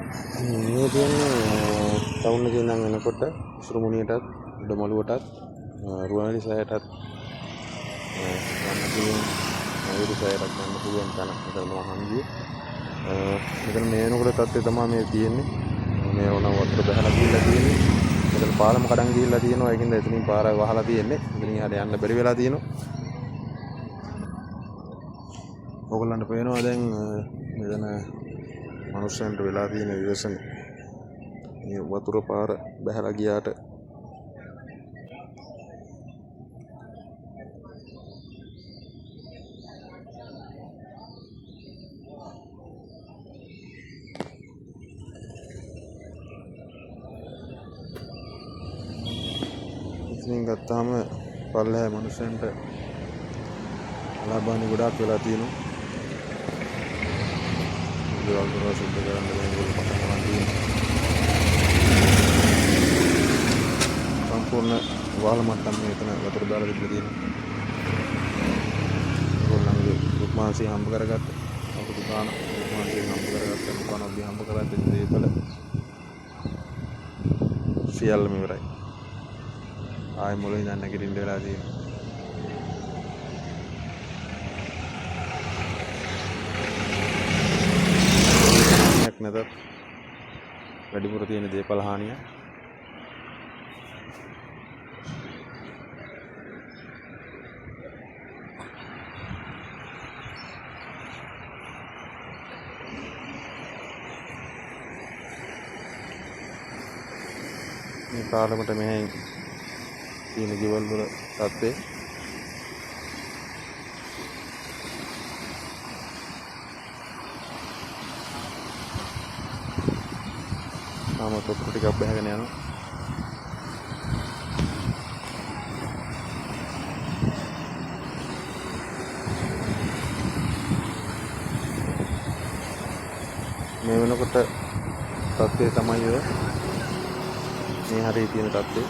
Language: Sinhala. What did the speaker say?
මේ තියෙන්නේ ටවුන් එකේ ඉඳන් එනකොට ඉසුරුමුණියටත් උඩමළුවටත් රුවන්වැලි සෑයටත් යන්න පුළුවන්, මයුරු සෑයටත් යන්න පුළුවන් තැන. මෙතන තමයි හන්දිය. මෙතන මේ වෙනකොට තත්ත්වය තමයි මේ තියෙන්නේ. මේ වුණා වතුර බහලා ගිහිල්ලා තියෙන්නේ. මෙතන පාලම කඩන් ගිහිල්ලා තියෙනවා. ඒකින්ද එතනින් පාර වහලා තියෙන්නේ. එතනින් එහාට යන්න බැරි වෙලා තියෙනවා. ඔයගොල්ලන්ට පේනවා දැන් මෙතන මනුස්සයන්ට වෙලා තියෙන ව්‍යසන. මේ වතුර පාර බහලා ගියාට ඉතින් ගත්තාම පල්ලෙහා මනුස්සයන්ට අලාභානි ගොඩාක් වෙලා තියෙනවා. දේවල් දොරවල් සුද්ධ කරන්න දැන් ඒගොල්ලෝ පටන් ගන්න තියෙනවා. සම්පූර්ණ වහල මට්ටම් මේ එතන වතුර දාලා තිබිලා තියෙනවා. ඒගොල්ලන්ගේ රුක්මාන්සිය හම්බ කරගත්ත අවුරුදු ගාණක් රුක්මාන්සිය හම්බ කරගත්ත රුපානොබ්බි හම්බ කරගත්ත දේපල සියල්ලම ඉවරයි. ආයෙ මුලින් ඉඳන් නැගිටින්න වෙලා තියෙනවා. නැතත් වැඩිපුර තියෙන දේපල හානිය. මේ පාලමට මෙහෙන් තියෙන ගෙවල් වල තත්ත්වය. තාමත් වතුර ටිකක් බැහැගෙන යනවා. මේ වෙනකොට තත්ත්වය තමයි ඔය මේ හරිය තියෙන තත්ත්වය.